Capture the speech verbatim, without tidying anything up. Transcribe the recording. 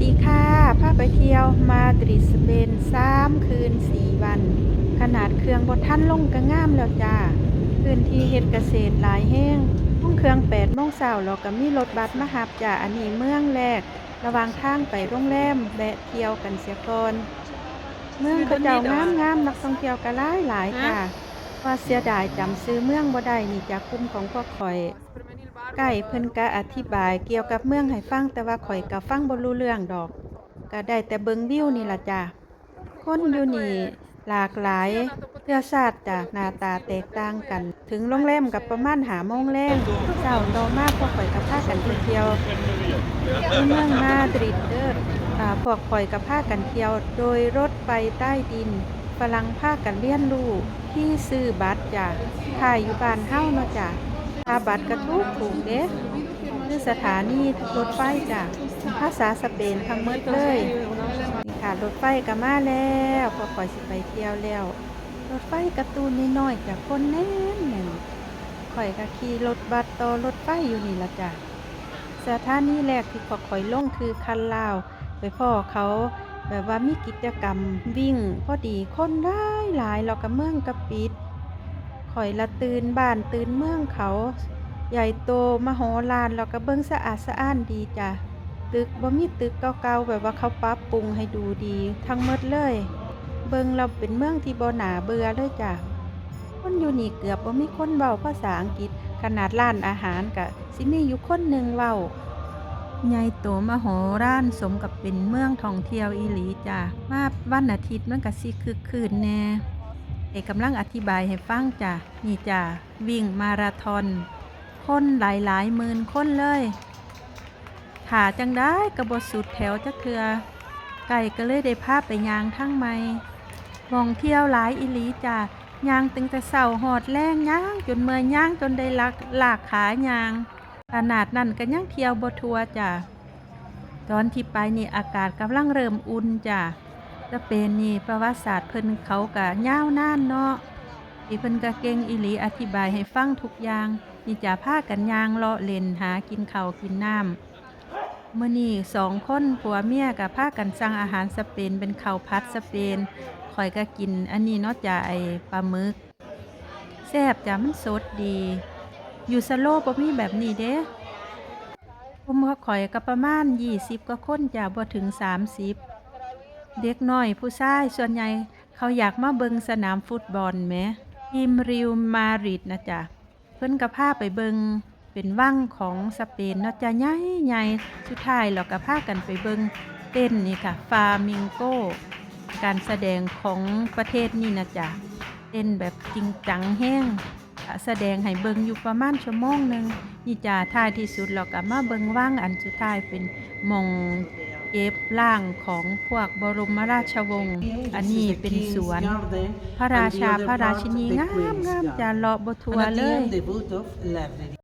ดีค่ะ พาไปเที่ยวมาดริด สเปน สามคืนสี่วัน ขนาดเครื่องบ่ทันลงก็งามแล้วจ้า พื้นที่เฮ็ดเกษตรหลายแฮง ลงเครื่องแปดโมงเช้า แล้วก็มีรถบัสมารับจ้า อันนี้เมืองแรก ระหว่างทางไปโรงแรม แวะเที่ยวกันเสียก่อน เมืองเขาเจ้างามๆ นักท่องเที่ยวก็หลายๆ จ้า ว่าเสียดายจำชื่อเมืองบ่ได้ นี่จ้ากลุ่มของพวกข้อย ไกด์เพิ่นก็อธิบายเกี่ยวกับเมืองให้ฟัง แต่ว่าข้อยก็ฟังบ่รู้เรื่องดอก ก็ได้แต่เบิ่งวิวนี่ล่ะจ้า คนอยู่นี่หลากหลายเชื้อชาติจ้า หน้าตาแตกต่างกัน ถึงโรงแรมก็ประมาณห้าโมงแลง เช้าต่อมาพวกข้อยก็พากันไปเที่ยวในเมืองมาดริดเด้อ อ่า พวกข้อยก็พากันเที่ยวโดยรถไฟใต้ดิน ฝรั่งพากันเรียนรู้ขี่ซื้อบัตรจ้า คล้ายอยู่บ้านเฮาเนาะจ้า ค่าบัตรก็ถูกๆ เด้ คือสถานีรถไฟจ้า ภาษาสเปนทั้งหมดเลย นี่ค่ะ รถไฟก็มาแล้ว พวกข้อยสิไปเที่ยวแล้ว รถไฟก็ตู้น้อยๆ จ้า คนแน่นๆ ข้อยก็ขี่รถบัสต่อรถไฟอยู่นี่ล่ะจ้า สถานีแรกที่พวกข้อยลงคือคันลาว ไปพ้อเขาแบบว่ามีกิจกรรมวิ่ง พอดีคนหลายๆ แล้วก็เมืองก็ปิด ข้อยละตื่นบ้านตื่นเมืองเขา ใหญ่โตมโหฬาร แล้วก็เบิ่งสะอาดสะอ้านดีจ้า ตึกบ่มีตึกเก่าๆ แบบว่าเขาปรับปรุงให้ดูดีทั้งหมดเลย เบิ่งแล้วเป็นเมืองที่บ่น่าเบื่อเลยจ้า คนอยู่นี่เกือบบ่มีคนเว้าภาษาอังกฤษ ขนาดร้านอาหารก็สิมีอยู่คนหนึ่งเว้า ใหญ่โตมโหฬารสมกับเป็นเมืองท่องเที่ยวอีหลีจ้า มาวันอาทิตย์มันก็สิคึกคืนแน่ เอกกำลังอธิบายให้ฟังจ้า นี่จ้า วิ่งมาราธอน คนหลายๆ หมื่นคนเลย ถ้าจั่งใดก็บ่สุดแถวจักเทื่อ ไกด์ก็เลยได้พาไปย่างทางใหม่ หม่องเที่ยวหลายอีหลีจ้า ย่างตั้งแต่เช้าฮอดแลง ย่างจนเมื่อย ย่างจนได้ลาก ลากขาย่าง ขนาดนั้นก็ยังเที่ยวบ่ทั่วจ้า ตอนที่ไปนี่อากาศกำลังเริ่มอุ่นจ้า สเปนนี่ประวัติศาสตร์เพิ่นเขาก็ยาวนานเนาะ ที่เพิ่นก็เก่งอีหลี อธิบายให้ฟังทุกอย่าง นี่จ้า พากันย่างเลาะเล่นหากินข้าวกินน้ำ มื้อนี้สองคนผัวเมียก็พากันสั่งอาหารสเปน เป็นข้าวผัดสเปน ข้อยก็กินอันนี้เนาะจ้า ไอ้ปลาหมึก แซ่บจ้า มันสดดี อยู่สโลบ่มีแบบนี้เด้ กลุ่มของข้อยก็ประมาณยี่สิบกว่าคนจ้า บ่ถึงสามสิบ เด็กน้อยผู้ชายส่วนใหญ่เขาอยากมาเบิ่งสนามฟุตบอลแหม ทีมเรอัลมาดริดนะจ้า เพิ่นก็พาไปเบิ่ง เป็นวังของสเปนเนาะจ้า ใหญ่ๆ สุดท้ายแล้วก็พากันไปเบิ่งเต้นนี่ค่ะ ฟลามิงโก การแสดงของประเทศนี่นะจ้า เต้นแบบจริงจังแฮง แสดงให้เบิ่งอยู่ประมาณชั่วโมงหนึ่ง นี่จ้า ท้ายที่สุดแล้วก็มาเบิ่งวัง อันสุดท้ายเป็นหม่องเก็บร่างของพวกบรมราชวงศ์ อันนี้เป็นสวนพระราชาพระราชินี งามๆ จ้า เลาะบ่ทั่วเลย